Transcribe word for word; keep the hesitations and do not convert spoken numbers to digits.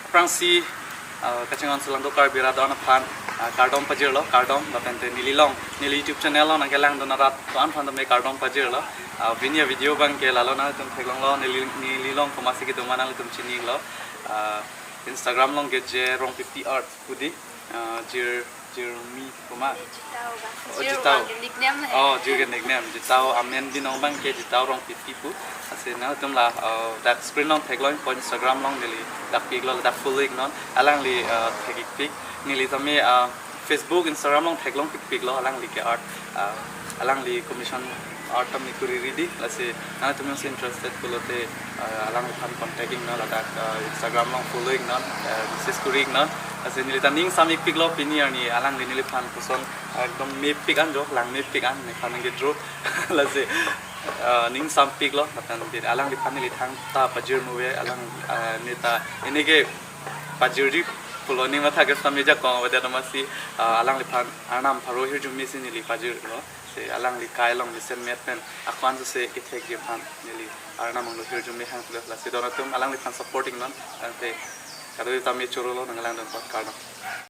Aphrangsi, uh, kachinghon sulangdo Karbi rat do-an aphan, uh, kardom pajirlo, kardom, lapen te neli along, neli YouTube channel along nangkelangdun arat do-an aphan tame kardom pajirlo. Uh, pini a-video abangke lalo nangtum theklonglo, neli, neli along komatsi kedo ma nangtum chinilo. Uh, Instagram along ke J Rongpipi Art pu di, uh, Jir, Jirmi komat. Jitao ba. Oh, Jir Jitao. Wang nickname he. Oh, Jir ke nickname. Jitao amen binong abangke Jitao Rongpipi pu. Lasi nangtum la, uh, dak screen along theklongpo, Instagram along neli dak piklo, dak follow iknon. Alangli, uh, thek-ikpik. Neli tame, uh, Facebook, Instagram along theklongpikpiklo, alangli ke art, uh, alangli commission art tame kuri ready. Lasi nangtum jongsi interested pulote, uh, alangliphan contact iknon, ladak, uh, Instagram along follow iknon, uh, message kuri iknon. Lasi neli ta ning sam-ikpiklo, pini arni alangli neliphan koson, uh, ekdom mepik an jo, lang mepik an, nephan nangkedro. Lasi, uh, ning sampiklo, lapen alangliphan neli thangta pajirmu ave, alang, uh, neta, ini ke pajirji pulo ning matha ke sami jakong, avedet amatsi, uh, alangliphan arnam pharo hirjume si neli pajirlo. Lasi alangli kai along mesenmet pen ako-an jose kethekji aphan neli arnam angno hirjume hanglo. Lasi don atum alangliphan support iknon, ante kadokave tame chorolo nangkelangdun apot, kardom.